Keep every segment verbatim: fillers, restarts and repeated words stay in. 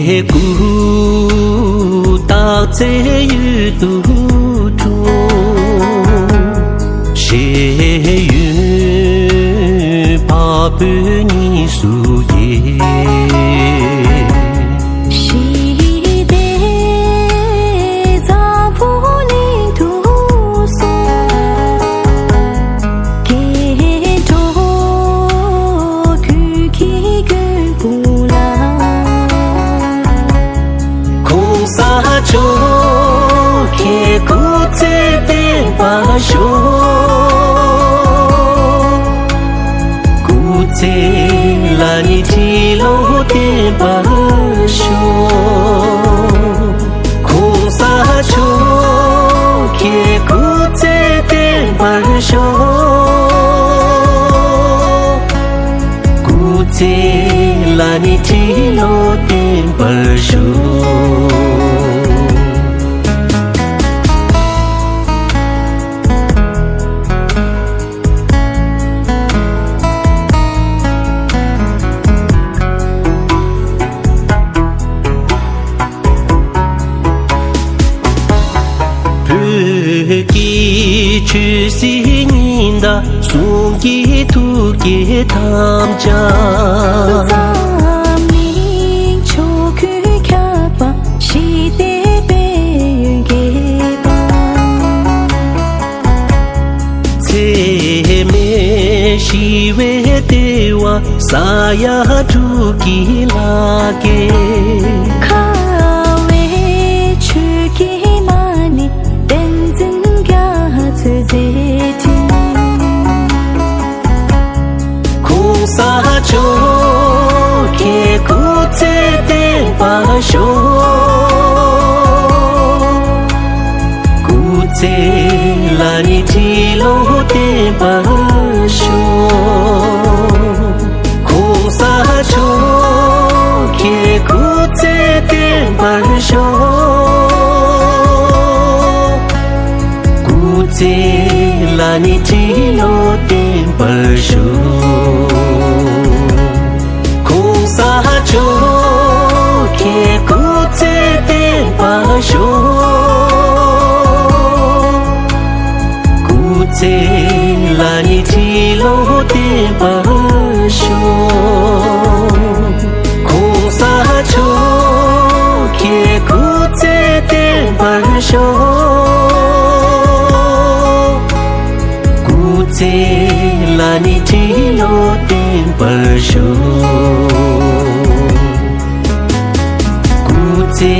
ཀུན་བརྟགས་ཚེ་ཡུལ་དུ་འཁྲུངས། ཤེས་ཡོན་འཕགས་བོད་གཉིས་སུ་གྱེས། ཞི་བདེ་འཛམ་བུ་གླིང་དུ་སོང་། སྐྱེ་འགྲོ་ཀུན་གྱི་མགོན་པོ་ལ། གོང་ས་མཆོག་གི་སྐུ་ཚེ་བརྟན་པར་ཤོག། སྐུ་ཚེ་ལ་ནི་ཁྲི་ལོ་བརྟན་པར་ཤོག། གོང་ས་མཆོག་གི་སྐུ་ཚེ་བརྟན་པར་ཤོག། སྐུ་ཚེ་ལ་ནི་ཁྲི་ལོ་བརྟན་པར་ཤོག། བོད་ཀྱི་ཆོས་སྲིད་གཉིས་ལྡན་གསུང་གི་ཐུགས་བསྐྱེད་ཐམས་ཅད། འཛམ་གླིང་ཕྱོགས་ཀུན་ཁྱབ་པ་ཞི་བདེ་དཔལ་ཡོན་རྒྱས་པ། འཚེ་མེད་ཞི་བའི་ལྟེ་བ་ས་ཡ་དྲུག་གི་ལྷ་སྐལ། ཁ་བའི་ཆོས་ཀྱི་མ་ཎི་བསྟན་འཛིན་རྒྱ་མཚོའི་མཛད་འཕྲིན། གོང་ས་མཆོག་གི་སྐུ་ཚེ་བརྟན་པར་ཤོག། སྐུ་ཚེ་ལ་ནི་ཁྲི་ལོ་བརྟན་པར་ཤོག། གོང་ས་མཆོག་གི་སྐུ་ཚེ་བརྟན་པར་ཤོག། སྐུ་ཚེ་ལ་ནི་ཁྲི་ལོ་བརྟན་པར་ཤོག། གོང་ས་མཆོག་གི་སྐུ་ཚེ་བརྟན་པར་ཤོག། སྐུ་ཚེ་ལ་ནི་ཁྲི་ལོ་བརྟན་པར་ཤོག། གོང་ས་མཆོག་གི་སྐུ་ཚེ་བརྟན་པར་ཤོག། སྐུ་ཚེ་ལ་ནི་ཁྲི་ལོ་བརྟན་པར་ཤོག། སྐུ་ཚེ་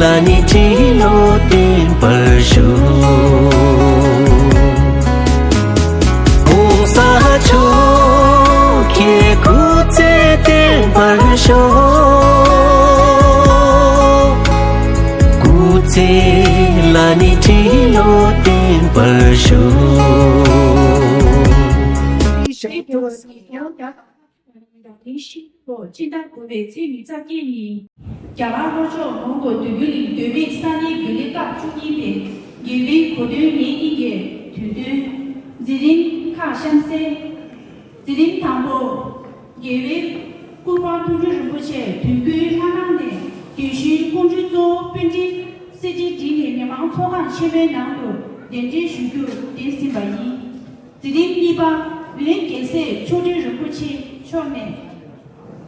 ལ་ནི་ཁྲི་ལོ་བརྟན་པར་ཤོག། གོང་ས་མཆོག་གི་སྐུ་ཚེ་བརྟན་པར་ཤོག། སྐུ་ཚེ་ལ་ནི་ཁྲི་ལོ་བརྟན་པར་ཤོག། དེ་བཞིན་དུ་སྤྱི་ཟླ་དགུ་པའི་ཚེས་ཉི་ཤུ་རྩ་བརྒྱད་ཉིན། རྒྱ་གར་ལྷོ་ཕྱོགས་མོན་གྷོ་བདུད་རྩི་གླིང་མདོ་སྨད་ས་གནས་དགེ་ལས་ཁག་བཅུ་གཉིས་པའི་དགེ་བའི་གོ་སྟོན་ཉིན་གཉིས་ཀྱི་དུས་སྟོན། མཛད་རིམ་ཁག་གཤམ་གསལ། མཛད་རིམ་དང་པོ། རྒྱལ་བའི་སྐུ་པར་མཐོང་གྲོལ་རིན་པོ་ཆེ་དུས་འཁོར་ལྷ་ཁང་ནས་རྒྱལ་གཞུང་ཀོང་ཇོ་གཙོ་བོ་པཎྜི་ཏ་གསེར་ཁྲིར་བསྒྲིགས་ནས་མི་མང་ཚོགས་ཁང་ཆེན་མོའི་ནང་དུ་གདན་འདྲེན་ཞུ་རྒྱུར་གདན་ཟིན་པ་ཡིན། མཛད་རིམ་གཉིས་པ། འོན་རྒྱལ་སྲས་མཆོག་སྤྲུལ་རིན་པོ་ཆེ་མཆོག་ནས་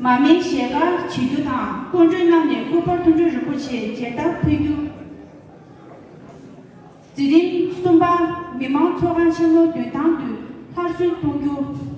མར་མེ་ཞལ་དཀར་བྱེད་རྒྱུ་དང་སྐུ་མགྲོན་རྣམས་ནས་སྐུ་པར་མཐོང་གྲོལ་རིན་པོ་ཆེ་མཇལ་དར་ཕུལ་རྒྱུ། མཛད་རིམ་གསུམ་པ། མི་མང་ཚོགས་ཁང་ཆེན་མོ་མདུན་ཐང་དུ་མཐར་སོན་གཏོང་རྒྱུ།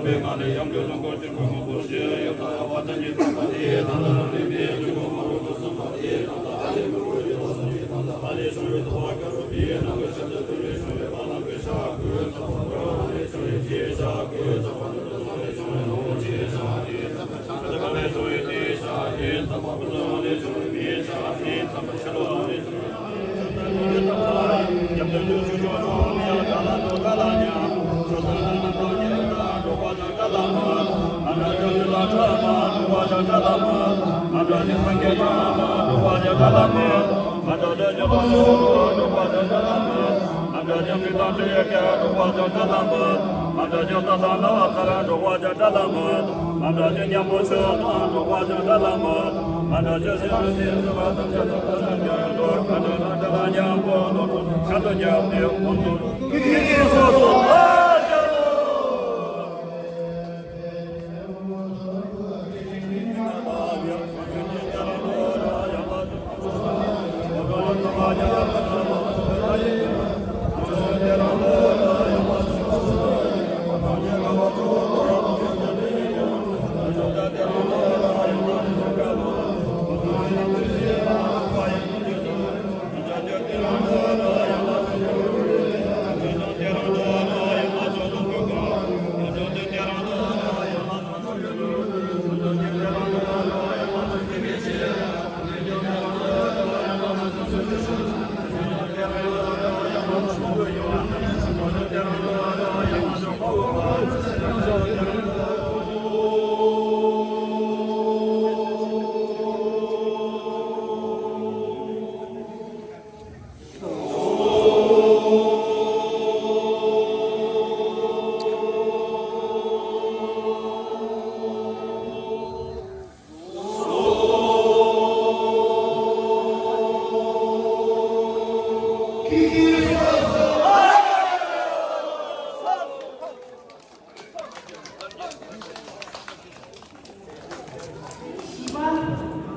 བཞི་པ།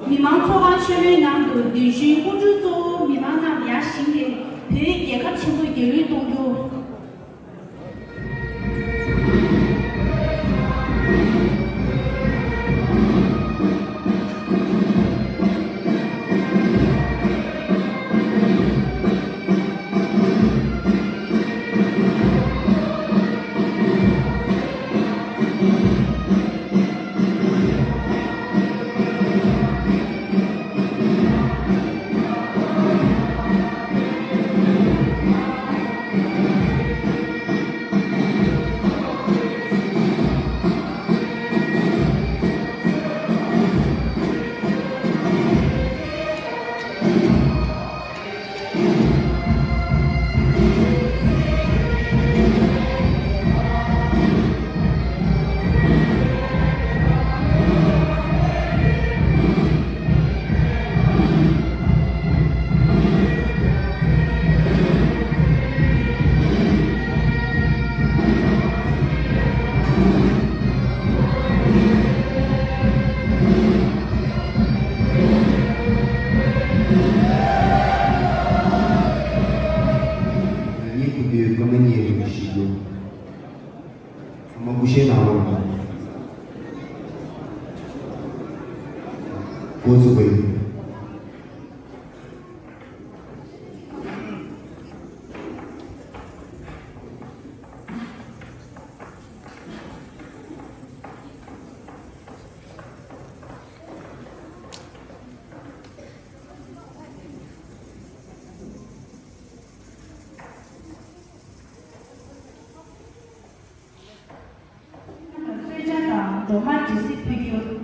མི་མང་ཚོགས་ཁང་ཆེན་མོའི་ནང་དུ་འདི་བཞིན་སྐུ་མགྲོན་གཙོ་བོ་མི་མང་རྣམས་ཡར་བཞེངས་ཏེ་བོད་རྒྱལ་ཁབ་ཆེན་པོ་རྒྱལ་གླུ་གཏོང་རྒྱུ། ངེད་ཀྱི་བུ་མོ་གཉིས་རིང་ཞིག་ཡོད། ཚང་མ་སྐུ་བཞེངས་གནང་རོགས་གནང་། འགོ་བཙུགས་པ་ཡིན། གསོལ་ཇ་དང་སྒྲོལ་མ་འབྲས་སིལ་ཕུལ་རྒྱུ།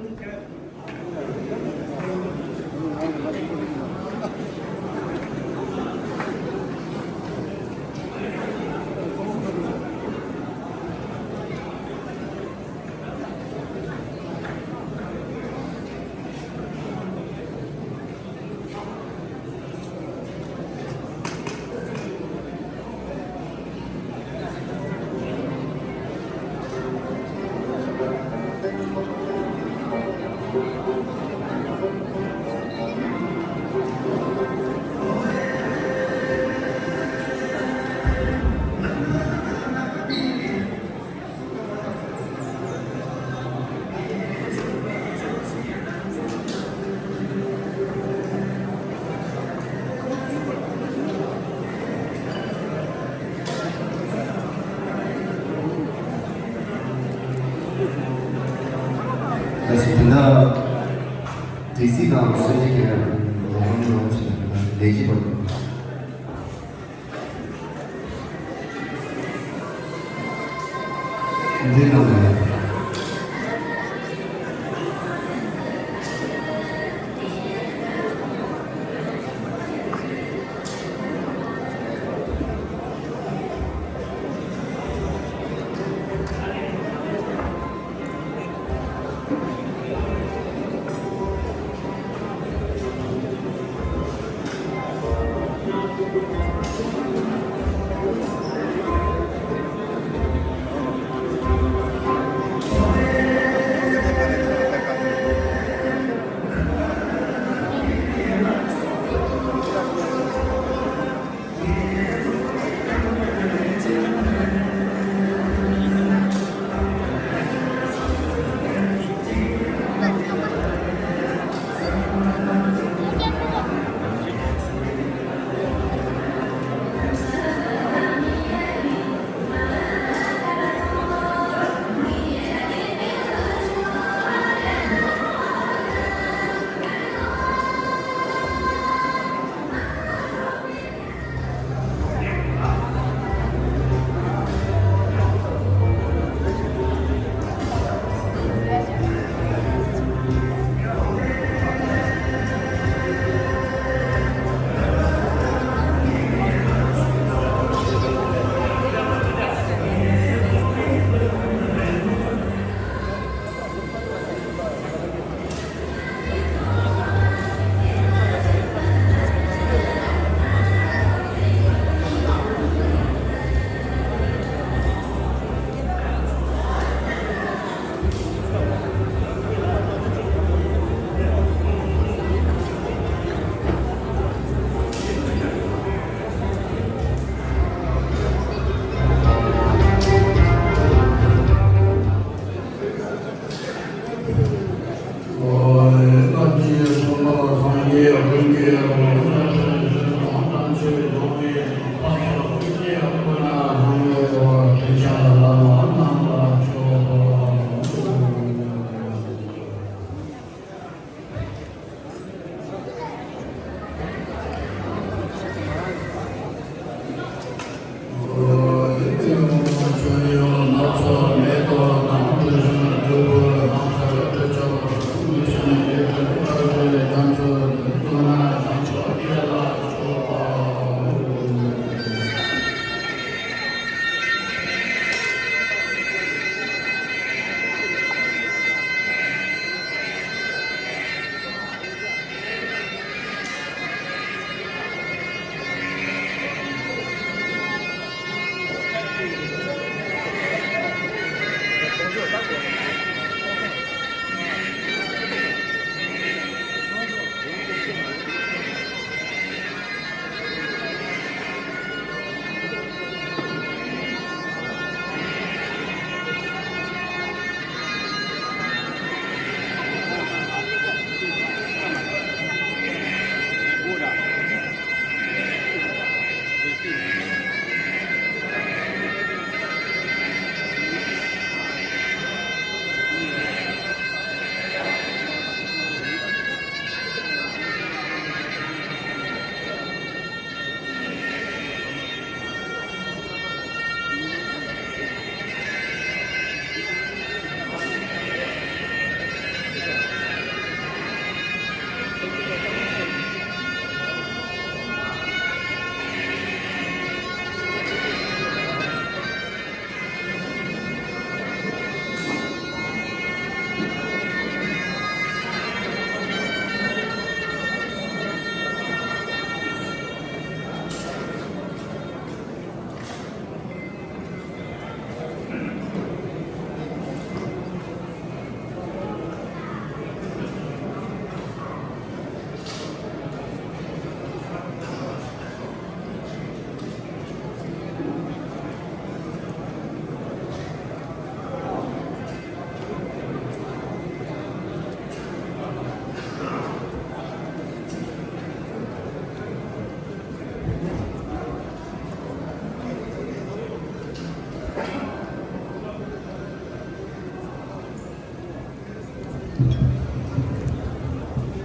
དེ་སྲིད་ནང་སྲོལ་འབྱེད་མཁན་ལ་ངོ་རྒོལ་ཡོང་ཆེད་ལས་བྱེད་པ། འདི་ནང་ནས།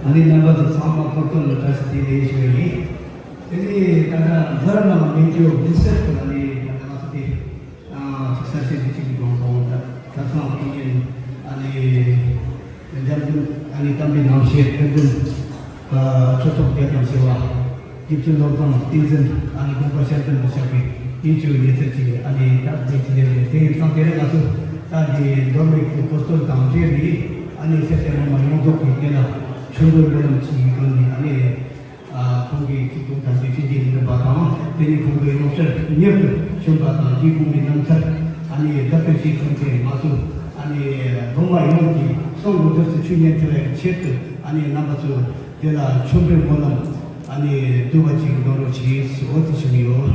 ཨ་ནི་རྣམ་པ་ཚོ་ཚང་མ་འཁོར་དོན་ལ་བཀྲ་ཤིས་བདེ་ལེགས་ཞུ་ཡ་ཡིན། དེ་ནས་ད་ལྟ་འཛམ་གླིང་མི་རྒྱུ་ཡུ་ནི་སེབ་ལ་ནི་ད་ལྟ་ང་ཚོ་དེ་ཅིག་གསར་བཤད་ཅིག་ཅིག་གི་དགོངས་དགོངས་ད་ད་ཐེངས་དེ་ཡིན། ཨ་ནི་འཇམ་དཔལ་ཨ་ནི་དམ་པའི་ནང་བཤད་དཔལ་ལྡན་ཁྲི་ཐོག་བརྒྱད་དང་བཅས་པ། ཡིད་བཞིན་སློབ་དཔོན་བསྟན་འཛིན་ཨ་ནི་དགོངས་པ་ཞལ་སྟོན་དུ་བཞག་པའི་དུས་ཚོད་ཉེ་ཚར་གྱི་ཨ་ནི་ད་དེ་ཅི་ལས་རེད། དེ་ཡིན་ཙང་དེ་རིང་ང་ཚོ་ད་འདི་མདོ་སྨད་ཀྱི་འཁོར་སྟོན་དང་འབྲེལ་ནས་ཨ་ནི་སེར་སྐྱ་མི་མང་ཡོངས་རྫོགས་ཀྱིས་དེ་ལ་མཆོད་འབུལ་སྨོན་ལམ་གྱི་སྒོ་ནས་ཨ་ནི་ཁོང་གི་ཚིག་ཐུང་དང་དེ་ཕྱིན་ཅི་ལེགས་པ་དང་དེ་ནི་ཁོང་གི་ཡོངས་གྲགས་མྱུར་དུ་བྱོན་པ་དང་དེའི་དགོངས་པའི་རྣམ་ཐར་ཨ་ནི་བདག་པོ་བྱེད་ཐུབ་མཁན་ང་ཚོ་ཨ་ནི་སློབ་མ་ཡོངས་ཀྱི་གསུང་གི་འདུག་སེ་ཆོས་ཉན་ཐུབ་པའི་ཆེད་དུ་ཨ་ནི་རྣམ་པ་ཚོ། དེ་ལ་མཆོད་འབུལ་སྨོན་ལམ་ཨ་ནི་བསྡུ་བ་ཅིག་གནང་རོགས་གྱིས་ཟེར་འོ་དེ་ཞུ་གི་ཡོད།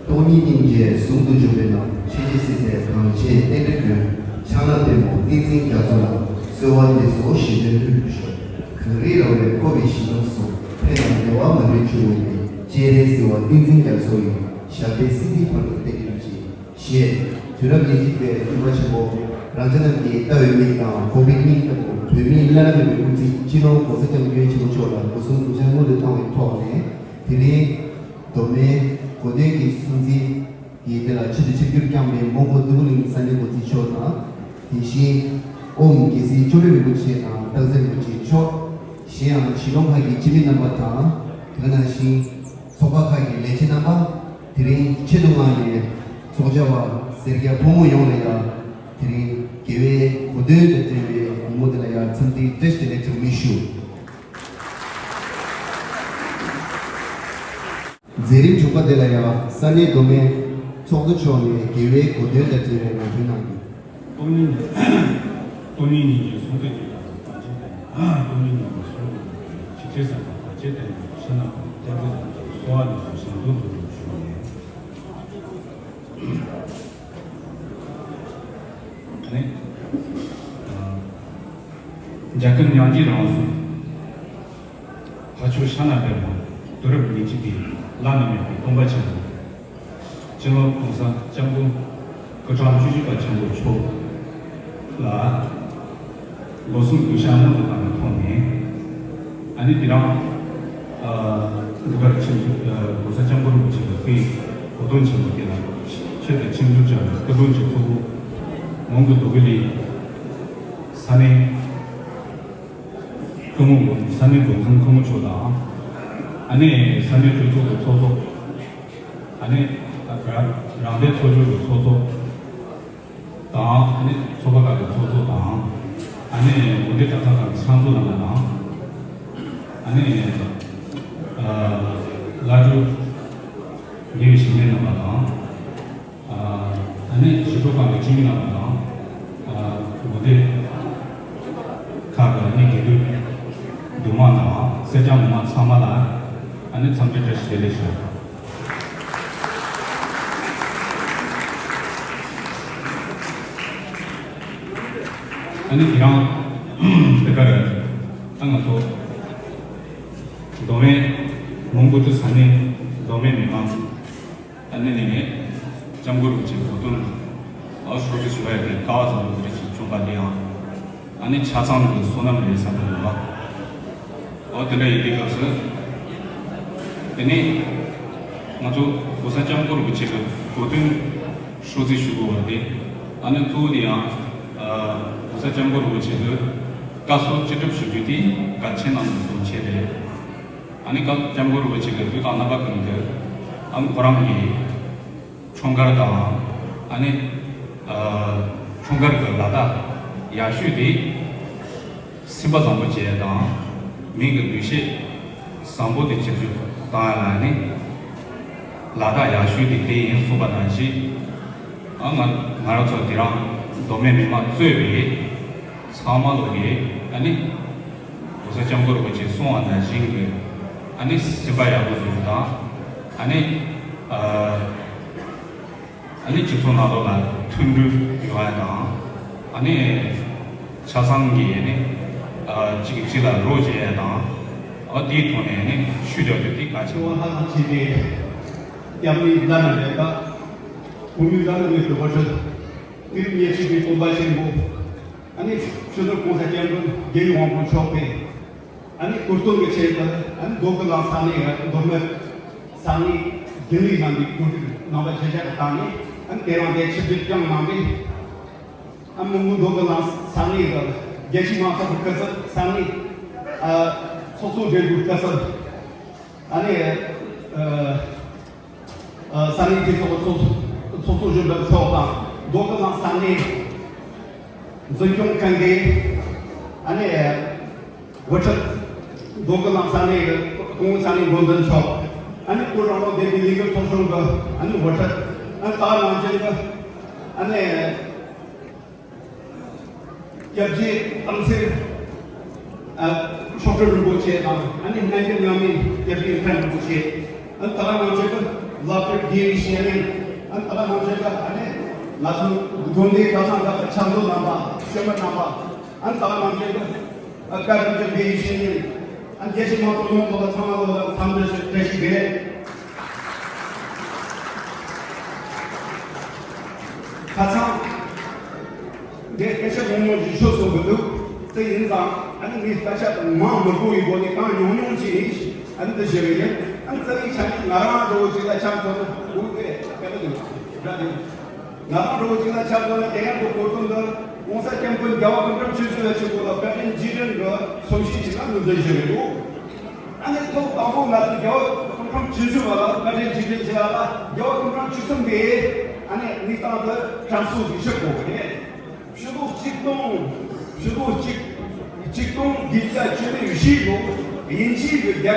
སྟོང་ཉིད་སྙིང་རྗེ་ཟུང་དུ་འཇུག་པའི་ནང་། ཆོས་རྗེ་སྲིད་རྩེ་གངས་ཅན་བསྟན་འགྲོའི་མགོན། ཕྱག་ན་པདྨོ་བསྟན་འཛིན་རྒྱ་མཚོ་ལ། གསོལ་བ་འདེབས་སོ་ཞེས་པའི་ལྷུན་གྱིས་ཤོག་གངས་རི་ར་བས་བསྐོར་བའི་ཞིང་ཁམས་སུ། ཕན་དང་བདེ་བ་མ་ལུས་འབྱུང་བའི་གནས། སྤྱན་རས་གཟིགས་དབང་བསྟན་འཛིན་རྒྱ་མཚོ་ཡི། ཞབས་པད་སྲིད་མཐའི་བར་དུ་བརྟན་གྱུར་ཅིག་ཞེས་དུས་རབས་ཉེར་གཅིག་པའི་སྟོན་པ་ཆེན་པོ་རང་ཅག་རྣམས་ཀྱི་ལྟ་བའི་མིག་དང་གོ་བའི་སྙིང་ལྟ་བུ་བོད་མིའི་བླ་ན་མེད་པའི་སྐུ་ཚེ་སྤྱི་ནོར་༸གོང་ས་༸སྐྱབས་མགོན་ཆེན་པོ་མཆོག་ལ་སྒོ་གསུམ་གུས་ཕྱག་སྔོན་དུ་བཏང་བའི་ཐོག་ནས། དེ་རིང་མདོ་སྨད་གོ་སྟོན་གྱི་སྲུང་བརྩི་ཡི་དེ་ལ་ཆེད་དུ་ཆིབས་བསྒྱུར་བསྐྱངས་པའི་མོན་གྷོ་འདོད་རྒུ་གླིང་ས་གནས་འགོ་འཛིན་མཆོག་དང་། དེ་བཞིན་ཨོཾ་རྒྱལ་སྲས་ལྕོགས་གྲུབ་རིན་པོ་ཆེ་དང་སྟག་འཚེར་རིན་པོ་ཆེ་མཆོག་གཞན་ཡང་གཞིས་གྲོང་ཁག་གི་སྤྱི་མི་རྣམ་པ་དང་། དེ་ནང་བཞིན་ཚོགས་པ་ཁག་གི་ལས་བྱེད་རྣམ་པ། དེ་རིང་ཆེད་དུ་མངགས་ནས་ཚོགས་བཅར་བ་སེར་སྐྱ་ཕོ་མོ་ཡོངས་ལ་ཡང་། དེ་རིང་རྒྱལ་བའི་གོ་སྟོན་དང་འབྲེལ་བའི་ཉིན་མོ་འདི་ལ་ཡང་འཚམས་འདྲི་བཀྲ་ཤིས་བདེ་ལེགས་གྲངས་མེད་ཞུ། མཛད་རིམ་དྲུག་པ་དེ་ལ་ཡང་ས་གནས་མདོ་སྨད་ཚོགས་གཙོ་མཆོག་ནས་རྒྱལ་བའི་གོ་སྟོན་དང་འབྲེལ་བའི་ངོ་སྤྲོད་གནང་རྒྱུ། སྟོང་ཉིད་སྟོང་ཉིད་སྙིང་རྗེ་གསུང་ཚིག་གི་ལ་བར་ཆད་དང་། སྟོང་ཉིད་སྙིང་རྗེ་གསུང་ཚིག་གི་ཆིག་ཆིག་སེམས་དང་བར་ཆད་དང་ཤ་ན་ཀུན་ཏུ་གསོལ་བ་འདེབས་སོ་ཞིང་དུ་འདུག་ཞུ་ནས། ནི། རྒྱ་གར་མྱང་བྱའི་རང་གཟུགས། ཕ་ཆོས་ཤ་ན་པདྨོ། དུས་རབས་ཉེར་གཅིག་པའི་བླ་ན་མེད་པའི་སྟོན་པ་ཆེན་པོ། སྤྱི་ནོར་༸གོང་ས་༸སྐྱབས་མགོན་སྐུ་ཕྲེང་བཅུ་བཞི་པ་ཆེན་པོ་མཆོག་ལ། སྒོ་གསུམ་གུས་ཕྱག་སྔོན་དུ་བཏང་བའི་ཐོག་ནས། ཨ་ནི་དེ་རིང་། ཨ། འདི་གར་ཆིབས་བསྒྱུར་ཨ། ༸གོང་ས་༸སྐྱབས་མགོན་རིན་པོ་ཆེ་གི་སྐུའི་གོ་སྟོན་ཆེན་མོ་དེ་ལ་ཆེད་དུ་ཆིབས་བསྒྱུར་བྱ་བའི་སྐུ་མགྲོན་གྱི་གཙོ་བོ། མོན་གྷོ་འདོད་རྒུ་གླིང་ས་གནས་སྐུ་ངོ་ས་གནས་འགོ་འཛིན་སྐུ་ངོ་མཆོག་དང་། ཨ་ནི་ས་གནས་གྲོས་ཚོགས་ཀྱི་ཚོགས་གཙོ། ཨ་ནི་རང་བདེན་ཚོགས་ཆུང་གི་ཚོགས་གཙོ་དང་། ཨ་ནི་ཚོགས་པ་ཁག་གི་ཚོགས་གཙོ་དང་། ཨ་ནི་དགོན་སྡེ་གྲྭ་ཚང་ཁག་གི་ཚང་གཙོ་རྣམ་པ་དང་། ཨ་ནི་ཨ། བླ་སྤྲུལ་ཉེ་བའི་གཞིས་གནས་རྣམ་པ་དང་། ཨ། ཨ་ནི་གཞིས་སྤོ་ཁང་གི་སྤྱི་མི་རྣམ་པ་དང་། ཨ། དགོན་སྡེ་ཁག་གི་ ཨ་ནི་དགེ་འདུན་འདུས་མང་དང་སེར་སྐྱ་མི་མང་ཚང་མ་ལ་ཨ་ནི་འཚམས་འདྲི་བཀྲ་ཤིས་བདེ་ལེགས་ཞུ། ཨ་ནི་དེ་རིང་འདི་གར་ཨ་ང་ཚོ་མདོ་སྨད་མོན་གྷོ་ཆུ་ས་གནས་མདོ་སྨད་མི་མང་ཨ་ནི་ནས་ནས་སྐྱབས་མགོན་རིན་པོ་ཆེ་གོ་སྟོན་ཨ་ཧྲོ་ཏི་ཞུ་བ་ཡ་གི་ཀ་བ་ཙམ་དུ་རེ་ཞིག་བྱུང་བ་དེ་ཡང་ཨ་ནི་ཆ་ཚང་གི་བསོད་ནམས་རེད་བསམ་གྱི་འདུག་ཨ། ཨོ་དེ་འདྲ་ཡིན་དུས་སྐབས་སུ། དེ་ནས་ང་ཚོ་༸གོང་ས་༸སྐྱབས་མགོན་རིན་པོ་ཆེ་གི་གོ་སྟོན་ཧྲོ་ཏི་ཞུ་དགོས་པ་དེ་ཨ་ནི་གཙོ་བོ་དེ་ཡང་༸གོང་ས་༸སྐྱབས་མགོན་རིན་པོ་ཆེ་གི་བཀའ་སྲོལ་ཅི་སྒྲུབ་ཞུ་རྒྱུ་དེ་གལ་ཆེན་གནང་དགོས་ཆེད་རེད། ཨ་ནི་བཀའ་༸སྐྱབས་མགོན་རིན་པོ་ཆེ་གི་དུས་དང་རྣམ་པ་ཀུན་ཏུ་ཨ་ནི་ཁོ་རང་གི་འཁྲུངས་སྐར་དང་ཨ་ནི་ཨ་འཁྲུངས་སྐར་གྱི་ལ་དྭགས་ཡག་ཤོས་དེ་སེམས་པ་བཟང་པོ་བྱེད་ཡ་དང་མི་གི་འདུ་ཤེས་བཟང་པོ་དེ་ཇེ་ཆེར་བཏང་ཡ་ལ་ནི་ལ་དྭགས་ཡག་ཤོས་དེ་དེ་ཡིན་གསུངས་པ་ནང་བཞིན་ཨ་ང་ང་རང་ཚོ་དེ་རིང་མདོ་སྨད་མི་མང་གཙོས་པའི་ཚང་མ་ལོ་གི་ཨ་ནི་༸གོང་ས་༸སྐྱབས་མགོན་རིན་པོ་ཆེས་གསུངས་པ་ནང་བཞིན་གྱི་ཨ་ནི་སེམས་པ་ཡག་པོ་བཟོ་རྒྱུ་དང་ཨ་ནི་ཨ་ཨ་ནི་སྤྱི་ཚོགས་ནང་ལོགས་ལ་མཐུན་སྒྲིལ་ཡོང་ཡ་དང་ཨ་ནི་ཆ་ཚང་གི་ཨ་ནི་ཨ་གཅིག་གིས་གཅིག་ལ་རོགས་བྱེད་ཡ་དང་ཨ་དེའི་ཐོག་ནས་ཨ་ནི་ཤུགས་རྒྱག་རྒྱུ་དེ་གལ་ཆེ་བ་ཧ་ལམ་བྱས་ཏེ་སྐྱབས་གནས་བླ་ན་མེད་པ་བོད་མི་བླ་ན་མེད་པའི་དཔེ་ཁྲིད་དེ་རིང་ཉེར་གཅིག་པའི་སྟོན་པ་ཆེན་པོ་ཨ་ནི་སྤྱི་ནོར་༸གོང་ས་༸སྐྱབས་མགོན་རྒྱལ་བའི་དབང་པོ་མཆོག་གིས་ཨ་ནི་གོ་སྟོན་གྱི་ཆེད་དུ་ཨ་ནི་མདོ་དགེ་ལགས་ས་གནས་ཡ་མདོ་སྨད་ས་གནས་རྒྱུན་ལས་རྣམ་པའི་གོ་སྒྲིག་གནང་བ་ཆེ་ཆག་གི་སྟེང་ནས་ཨ་ནི་དེ་རིང་དེ་ཆིབས་བསྒྱུར་བསྐྱངས་གནང་སྟེ་ཨ་ནི་མདོ་དགེ་ལགས་ས་གནས་ཀྱི་རྒྱལ་སྤྱིའི་མང་ཚོགས་ཀྱི་སྐུ་ཚབ་ས་གནས་ཨ་ཚོགས་གཙོ་སྦྲེལ་པོའི་སྐུ་ཚབ་ཨ་ནི་ཨ། ས་གནས་དེ་ཚོགས་ཚོགས་ཚོགས་གཙོ་གཞོན་པ་མཆོག་དང་མདོ་དགེ་ལགས་ས་གནས་འཛིན་སྐྱོང་ཁང་གི་ཨ་ནི་དབུ་ཁྲིད། མདོ་དགེ་ལགས་ས་གནས་ཀྱི་སྐུ་ངོ་ས་གནས་འགོ་འཛིན་མཆོག་ཨ་ནི་སྐུ་རིང་ལོ་བདེ་བའི་ལས་འགུལ་ཚོགས་ཆུང་གི་ཨ་ནི་དབུ་ཁྲིད། ཨ་ནི་ད་ནང་བཞིན་གྱི་ཨ་ནི། སྐྱབས་རྗེ་དམ་ཚིག་ཨ་མཆོག་སྤྲུལ་རིན་པོ་ཆེ་དང་ཨ་ནི་སྙན་བརྒྱུད་རྙིང་མའི་སྐྱབས་རྗེ་མཁན་རིན་པོ་ཆེ། ཨ་ནི་ད་ག་ནང་བཞིན་གྱི་བླ་སྤྲུལ་དགེ་བའི་བཤེས་གཉེན། ཨ་ནི་ད་ག་ནང་བཞིན་གྱི་ཨ་ནི་ང་ཚོའི་དགོན་སྡེ་ཁག་ནང་གི་ཕྱག་མཛོད་རྣམ་པ། བཤེས་གཉེན་རྣམ་པ། ཨ་ནི་ད་ག་ནང་བཞིན་གྱི་ཨ་བཀའ་དྲིན་ཅན་དགེ་བའི་བཤེས་གཉེན། ཨ་ནི་དགེ་བཤེས་མང་ཚོགས་ཡོངས་རྫོགས་ལ་ཚང་མ་ལོ་ལ་འཚམས་འདྲི་ཞུ་བཀྲ་ཤིས་བདེ་ལེགས། ཁ་སང་། འདི་སྐད་ཆ་ཉུང་ཉུང་ཞིག་ཤོད་སོང་གི་འདུག་དེ་ཡིན་ཙང་ཨ་ནི་ངས་སྐད་ཆ་མང་མི་དགོས་པའི་སྒོ་ནས་གང་ཉུང་ཉུང་ཅིག་ཨ་ནི་འདི་ཞུ་གི་ཡིན། ཨ་ནི་རྩ་བའི་ཆ་ནས་ང་རང་འདྲ་བོ་ཅིག་ལ་ཆ་མཚོན་ན་འུ་དེ་སྐད་ཆ་འདི་འདྲ་འདི་ང་རང་འདྲ་བོ་ཅིག་ལ་ཆ་མཚོན་ན་དེ་ཡང་འདི་གོ་དོན་འདི་༸གོང་ས་༸སྐྱབས་མགོན་རྒྱལ་བ་སྐུ་ཕྲེང་བཅུ་བཞི་པ་ཆེན་པོ་ལ་བཀའ་དྲིན་རྗེས་དྲན་གྱི་ཚོམས་ཞིབ་ཅིག་ལ་ངོས་འཛིན་ཞུ་གི་འདུག་ཨ་ནི་ཐོག་དང་པོ་ང་ཚོ་རྒྱལ་བ་སྐུ་ཕྲེང་བཅུ་བཞི་པ་ལ་བཀའ་དྲིན་རྗེས་དྲན་བྱེད་ཡ་ལ་རྒྱལ་བ་སྐུ་ཕྲེང་བཅུ་གསུམ་པས་ཨ་ནི་གནས་སྟངས་འདི་དྲན་གསོ་ཞིག་ཞུ་དགོས་པ་རེད། ཕྱི་ལོ་གཅིག་སྟོང་ཕྱི་ལོ་གཅིག་གཅིག་སྟོང་བརྒྱད་བརྒྱ་བཅུ་མེད་བཞི་ལོ་དབྱིན་ཇིའི་རྒྱ་གར་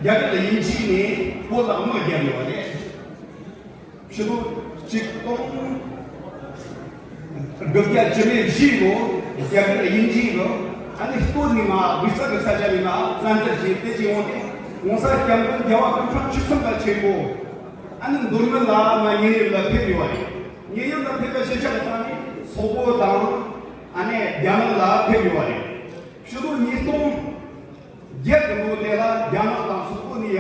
རྒྱ་གར་དབྱིན་ཇི་ནས་བོད་ལ་དམག་བརྒྱབ་ཡོད་པ་རེད། ཕྱི་ལོ་གཅིག་སྟོང་དགུ་བརྒྱ་བཅུ་མེད་བཞི་ལོ་རྒྱ་གར་དབྱིན་ཇིའི་ལོ་ཨ་ནི་སྟོད་ནས་མར་དབུས་གཙང་གི་ས་ཆ་ནས་མར་བཙན་འཛུལ་བྱས་ཏེ་ཅི་འོང་སྟེ་༸གོང་ས་༸སྐྱབས་མགོན་རྒྱལ་བ་སྐུ་ཕྲེང་བཅུ་གསུམ་པ་ཆེན་པོ་ཨ་ནི་མདོ་སྨད་ལ་མར་ཉེན་གཡོལ་ལ་ཕེབས་ཡོད་པ་རེད། ཉེན་གཡོལ་ལ་ཕེབས་པ་ཞེ་དྲག་གི་སྟེང་ནས་སོག་པོ་དང་ཨ་ནི་རྒྱ་ནག་ལ་ཕེབས་ཡོད་པ་རེད། ཕྱི་ལོ་ཉིས་སྟོང་བརྒྱད་ཀྱི་ལོ་དེ་ལ་རྒྱ་ནག་དང་སོག་པོ་ནས་ཡར་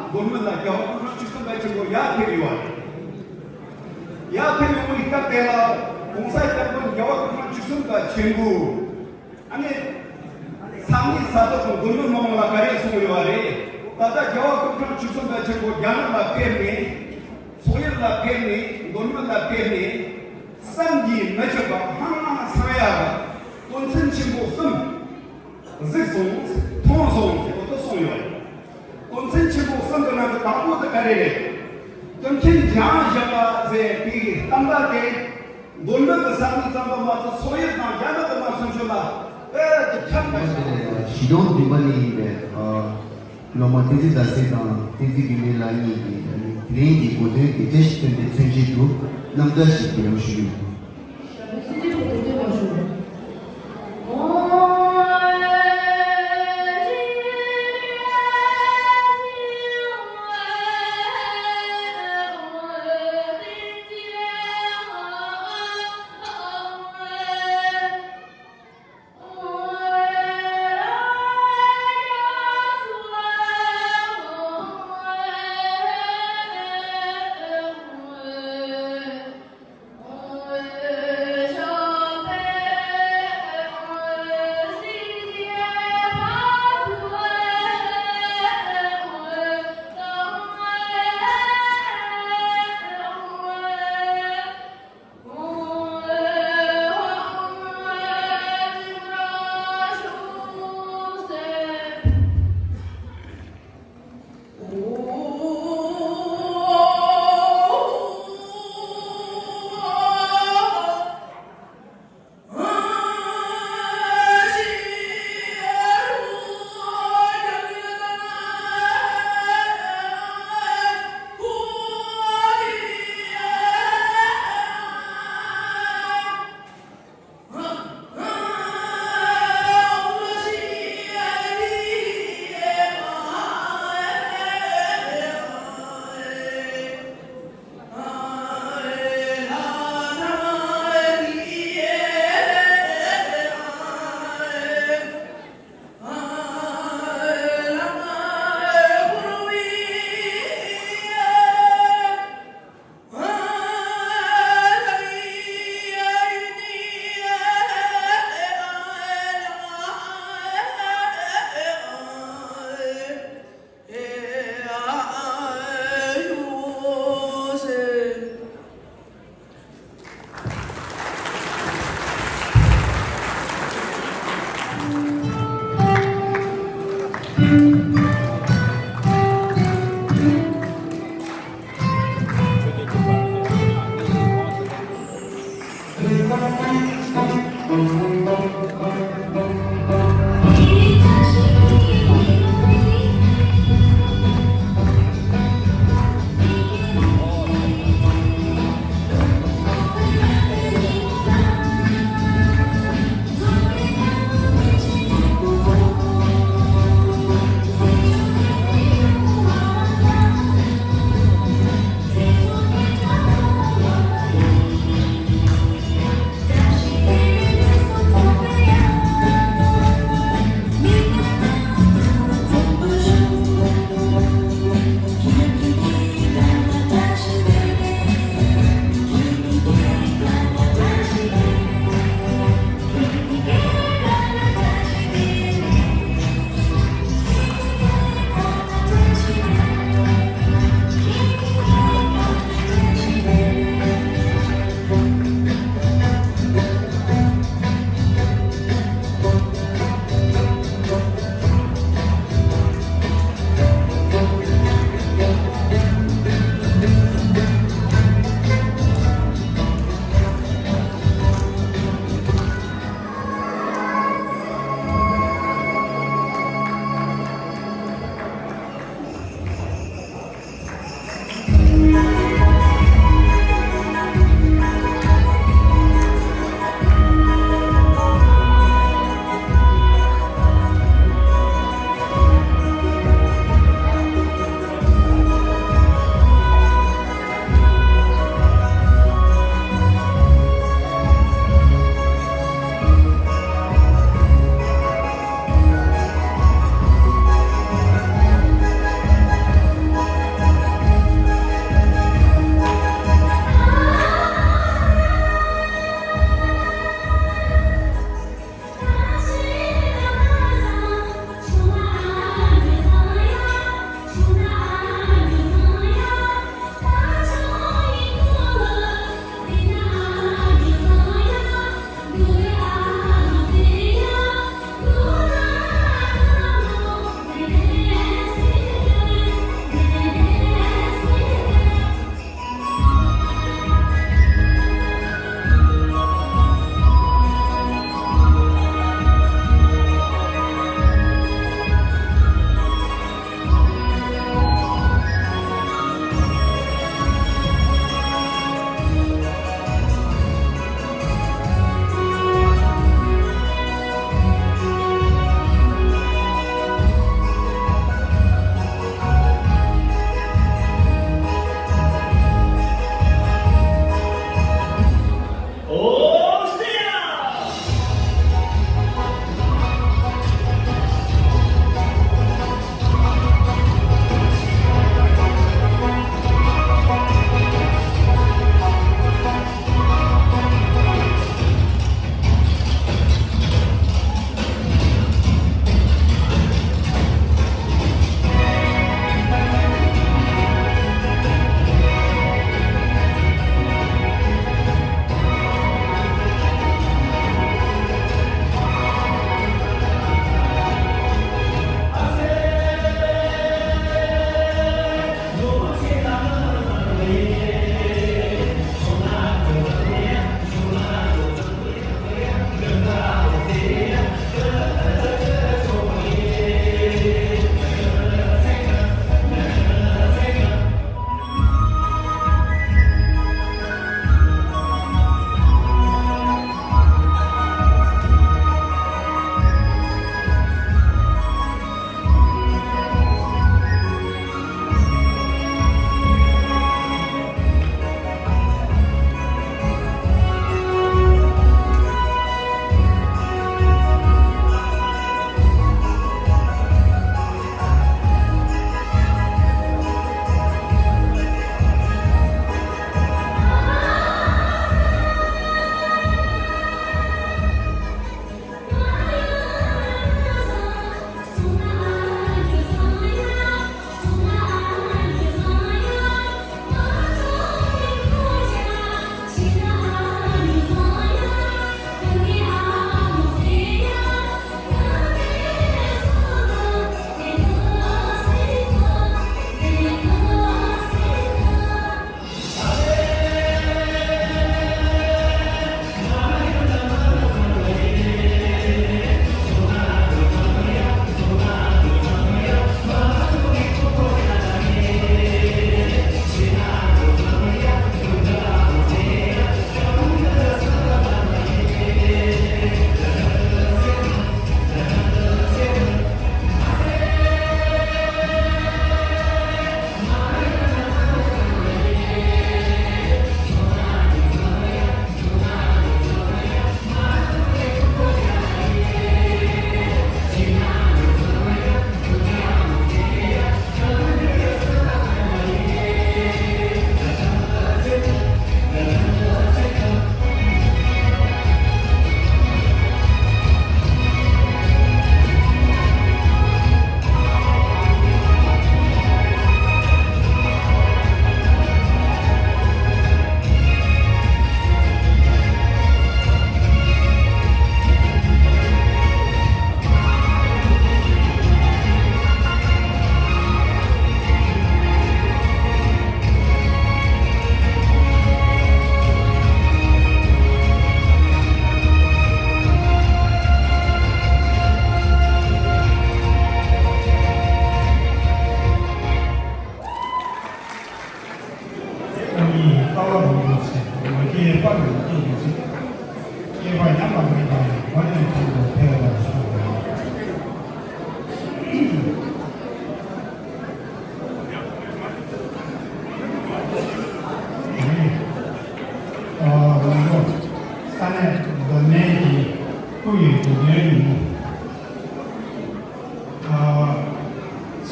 མདོ་སྨད་ལ་རྒྱལ་བ་སྐུ་ཕྲེང་བཅུ་གསུམ་པ་ཆེན་པོ་ཡར་ཕེབས་ཡོད་པ་རེད། ཡར་ཕེབས་ཡོང་བའི་སྐབས་དེ་ལ་༸གོང་ས་༸སྐྱབས་མགོན་རྒྱལ་བ་སྐུ་ཕྲེང་བཅུ་གསུམ་པ་ཆེན་པོ་ཨ་ནི་ས་གནས་ས་ཐོག་དང་མདོ་སྨད་མི་མང་ལ་ག་རེ་གསུངས་ཡོད་པ་རེད། ད་ལྟ་རྒྱལ་བ་སྐུ་ཕྲེང་བཅུ་གསུམ་པ་ཆེན་པོ་རྒྱ་ནག་ལ་ཕེབས་ནས་སོག་ཡུལ་ལ་ཕེབས་ནས་མདོ་སྨད་ལ་ཕེབས་ནས་བསམ་གྱིས་མི་ཁྱབ་པ་ཧང་སང་ཡག་གི་དོན་ཚན་ཆེན་པོ་གསུམ། གཟིགས་སོང་། མཐོང་སོང་ཟེར་བ་དེ་གསུངས་ཡོད་རེད། དོན་ཚན་ཆེན་པོ་གསུམ་གྱི་ནང་གི་དང་པོ་དེ་ག་རེ་རེད། ཀུན་མཁྱེན་འཇམ་དབྱངས་བཞད་པ་ཟེར་དེའི་གཏམ་དག་དེ་མདོ་སྨད་ཀྱི་ས་གནས་ཙམ་དུ་མ་ཟད་སོག་ཡུལ་དང་རྒྱ་ནག་གི་ནང་ཚུན་ཆོད་ལ་ཨེ་དེ་ཁྱབ་པ་ཞིག་རེད། གཞིས་གྲོང་བདུན་པ་ནས་ཡིན་པའི་སློབ་མ་བསྟན་འཛིན་ཟླ་གསལ་དང་བསྟན་འཛིན་དགེ་འདུན་ལགས་གཉིས་ཀྱིས་དེ་རིང་གི་གོ་སྟོན་གྱི་བཀྲ་ཤིས་སྟོན་པའི་མཚོན་བྱེད་དུ་རྣམ་ཐར་ཞིག་སྒྲོག་ཞུ་རྒྱུ་ཡིན།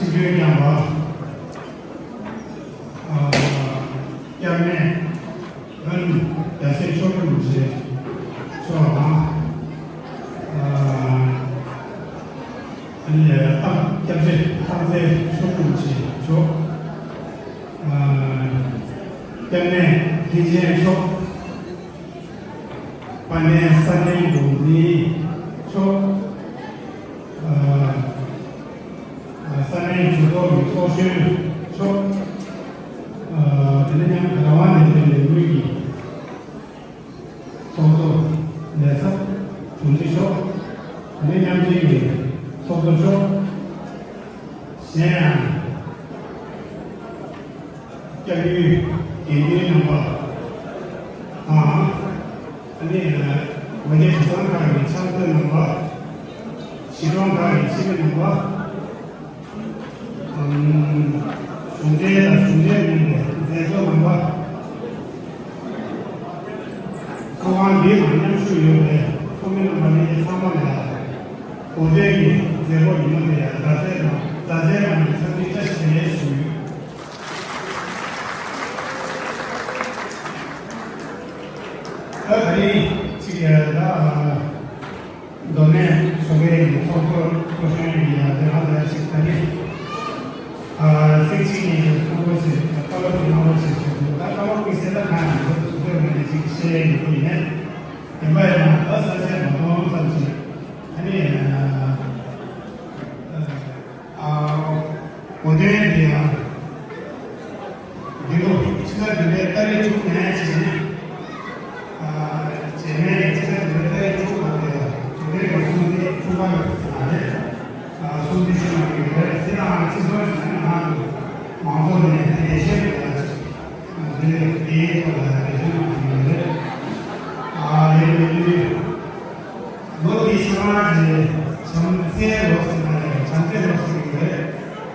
ཆིབས་བསྒྱུར་བསྐྱངས་པ། ཨ། སྐྱབས་གནས་ཨན་རྒྱལ་སྲས་མཆོག་སྤྲུལ་རིན་པོ་ཆེ་མཆོག་དང་། ཨ་ནི་སྟག་སྐྱབས་རྗེ་སྟག་རྩེ་མཆོག་སྤྲུལ་རིན་པོ་ཆེ་མཆོག་ཨ། སྐྱབས་གནས་མཁན་ཆེན་མཆོག་དཔལ་ལྡན་ས་གནས་འགོ་འཛིན་མཆོག་ཨ། ཨ། ས་གནས་གྲོས་ཚོགས་ཀྱི་ཚོགས་གཞོན་མཆོག་ཨ། དེ་ནས་ཡང་རང་དབང་ལྡན་ལྡན་ལས་འགུལ་གྱི་ཚོགས་གཙོ་ལས་ཚབ་དྲུང་ཆེ་མཆོག་དེ་ནས་མཉམ་འབྲེལ་གྱི་ཚོགས་གཙོ་མཆོག་གཞན་ཡང་། སྐྱབས་ཡུལ་དགེ་འདུན་རྣམ་པ་དང་། ཨ་ནི་ཝེ་ནེ་གྲྭ་ཚང་ཁག་གི་ཕྱག་མཛོད་རྣམ་པ། གཞིས་གྲོང་ཁག་གི་སྤྱི་མི་རྣམ་པ། ཨམ། གཞུང་འབྲེལ་དང་གཞུང་འབྲེལ་མིན་པའི་མཛད་གཙོ་རྣམ་པ། ཚོགས་ཁང་འདི་ནང་མཉམ་ཞུགས་ཡོད་པའི་ཚོགས་མི་རྣམ་པ་ལྷན་རྒྱས་ཚང་མ་ལ་གོ་སྟོན་གྱི་མཛད་སྒོ་ཉིན་མོ་དེ་ཡང་མཛའ་བརྩེ་དང་མཛའ་བརྩེའི་ངང་ནས་འཚམས་འདྲི་བཀྲ་ཤིས་བདེ་ལེགས་ཞུ་ཡོད། ད་ད་རིང་གཅིག་ཡ་ད་མདོ་སྨད་ཞོགས་ཀས་ཀྱི་ཚོགས་གཙོ་ཚོགས་གཞོན་གྱི་ཡ་དེ་ཧ་ད་གཅིག་ད་རིང་ཚིག་གཅིག་གཉིས་ཀྱི་གསུང་འབུལ་ཞིག་བཀའ་སློབ་ཀྱི་གནང་རོགས་ཞེས་ཞུ་འདུག་ད་བཀའ་སློབ་ཀྱི་གསལ་བསྒྲགས་གང་ཡང་མི་འདུག་སོ་སོའི་ངོས་ནས་གཅིག་བཤད་ཡ་ཡོད་ཡིན་ནས་ཡིན་པ་ཡིན་ན་ད་ས་ཆ་མ་མཐོང་ཙམ་ཞིག་ད་ནི། ཨ། གོ་སྟོན་དེ་ཡང་། འདི་ལོ་ཕྱི་ཟླ་བདུན་པའི་ཏ་རིག་བཅུ་ནས་བྱས་ནས། ཨ། རྗེས་མའི་ཕྱི་ཟླ་བདུན་པའི་ཏ་རིག་བཅུ་བར་དུ་གོ་སྟོན་གྱི་སྲུང་བརྩི་ཚོགས་པ་ཡོད་ཟེར་ན་རེད། ཨ། སྲུང་བརྩི་ཞུ་གནང་གི་ཡོད་རེད། དེ་ནའང་ཅི་གསུང་ཞུ་ན་ང་ཚོ་མང་ཚོགས་ནས་དེ་ལས་བཤད་དགོས་ཡ་ཅིག་ང་ཚོའི་དེའི་ཐོག་ལ་འབད་བརྩོན་གནང་གི་ཡོད་རེད། ཨ། ཡིན་ཡིན་དུས། ལོ་འདིའི་ཆ་ཚང་གི་བྱམས་བརྩེའི་ལོ་ཟེར་ན་ཡང་བྱམས་བརྩེའི་ལོ་ཟེར་གྱི་རེད།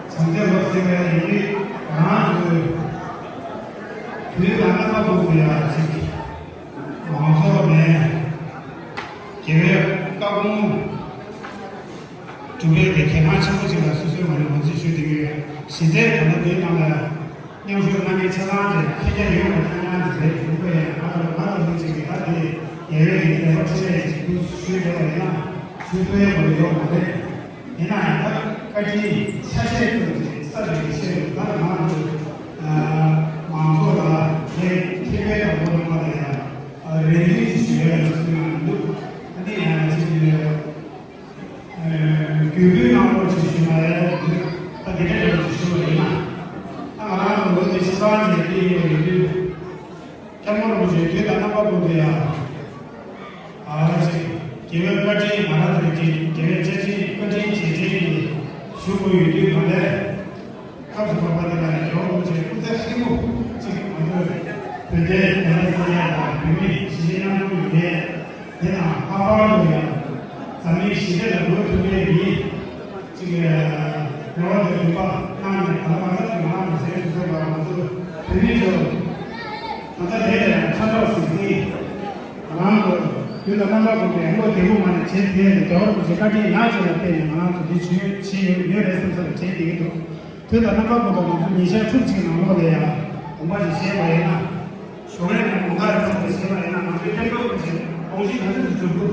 བྱམས་བརྩེའི་ལོ་ཟེར་བའི་ཡིན་དུས་ང་རང་ཚོའི་དུས་དང་རྣམ་པ་ཀུན་ཏུ་ཡང་ཅིག་མང་ཚོགས་ནས་དགེ་བའི་བཀའ་དགོངས་སྒྲུབ་པའི་གི་གལ་འགངས་ཆེན་པོ་ཅིག་ལ་སོ་སོའི་ངོས་ནས་ངོས་འཛིན་ཞུ་བསྡད་ཀྱི་ཡོད། གཞི་རྩའི་དོན་དག་འདིའི་ནང་ལ། མཉམ་ཞུགས་གནང་མཁན་ཆ་ཚང་དེ་ཁྱེད་ཅག་ཡོད་པ་ཐ་སྙད་དེ་རེད། ཡིན་པ་ཡིན་ང་ལ་ང་ལ་མི་གཅིག་གིས་ད་དེ་ཉེ་བའི་ཡིན་མཛད་པ་ཁྲི་ལས་ཀྱི་དུས་ཞུས་ཡོད་པ་ཡིན་ན་ཞུ་ཐུབ་ཡས་མ་ཡོད་མ་རེད། ཡིན་ན་ཡང་ད་བཀའ་དྲིན་ཆ་ཤས་ཙམ་གྱི་ས་རེད་ཤེས་ཡོད། ད་ང་ཚོ་མང་ཚོགས་ལ་ངས་ཁེ་ཕན་དང་བོ་རོགས་པ་ལ་ཡང་རེ་འདུན་ཞིག་ཞུ་ཡས་ཡོད་སྲོལ་ཡང་མི་འདུག་ད་དེ་ཡང་ཅིག་ཡོད། རྒྱུད་སྐུལ་གནང་རོགས་ཞེས་ཞུས་ན་ཡང་འདུག་ད་དེ་འདྲ་རེད་ཞུ་བ་ཡིན་ན། ད་ང་རང་ཚོ་ལོ་དེ་ཕྱི་ལ་ཉེ་དེ་ཡོད་ཡོད་དུས། སྐྱབས་མགོན་རིན་པོ་ཆེ་དུས་དང་རྣམ་པ་ཀུན་ཏུ་ཡང་། ཨ་ཅེ། རྒྱལ་བའི་བཀའ་དྲིན་ང་རང་ཚོའི་དྲིན་རྒྱལ་བའི་བཀའ་དྲིན་བཀའ་དྲིན་རྗེས་དྲན་གྱི་ཞུ་དགོས་ཡོད་དུས་གང་ལས། སྐབས་སུ་བབ་པ་དེ་ལ་ཡང་རྒྱལ་བ་རིན་པོ་ཆེ་སྐུ་ཚེ་ཧྲིལ་པོ་གཅིག་ང་ཚོས་བོད་དོན་བདེན་པ་གསལ་ཡ་དང་བོད་མིའི་གཞིས་བྱེས་མཉམ་འཛོམས་ཡོད་ཡ། དེ་དང་ལྷག་པར་དུ་ཡང་འཛམ་གླིང་ཞི་བདེ་ལ་འགོད་ཐུབ་མཁན་གྱི་གཅིག་རེ་བ་དང་མཐུན་པ་གནང་ནས་གང་ལ་གང་འཚམ་གྱི་ངང་ནས་གཟེངས་སུ་གཟེངས་པར་ང་ཚོ་བོད་མི་ཚོ་ད་ལྟ་དེ་ལས་ཡང་ཁ་དྲག་ཟིང་ཟིང་རང་གི་དུས་ལ་རྣམ་པ་ཀུན་ནས་བློ་བདེ་པོ་ངང་ནས་བྱེད་ཐུབ་ཡ་དེ་རྒྱལ་བ་རིན་པོ་ཆེ་བཀའ་དྲིན་ཡག་ཅིག་ལ་བརྟེན་ནས་ང་རང་ཚོ་འདི་བྱུང་བྱས་ཡོད་ཡོད་རེད་བསམ་ས་ལ་བྱེད་བསྡད་ཀྱི་འདུག་དུས་དང་རྣམ་པ་ཀུན་ཏུ་ང་ཚོ་ཉིན་ཞག་ཕྲུགས་གཅིག་ནང་ལོགས་ལ་ཡང་དགོངས་པ་ཞིག་བཞེས་པ་ཡིན་ན། ཞོགས་ལས་ནས་དགོང་དག་ཙམ་དུ་བྱས་པ་ཡིན་ན་ང་ཚོའི་སྐྱབས་མགོན་རིན་པོ་ཆེ་དགོངས་གཞི་ག་ཚོད་དུ་འགྲུབ་ཀྱི་འདུག་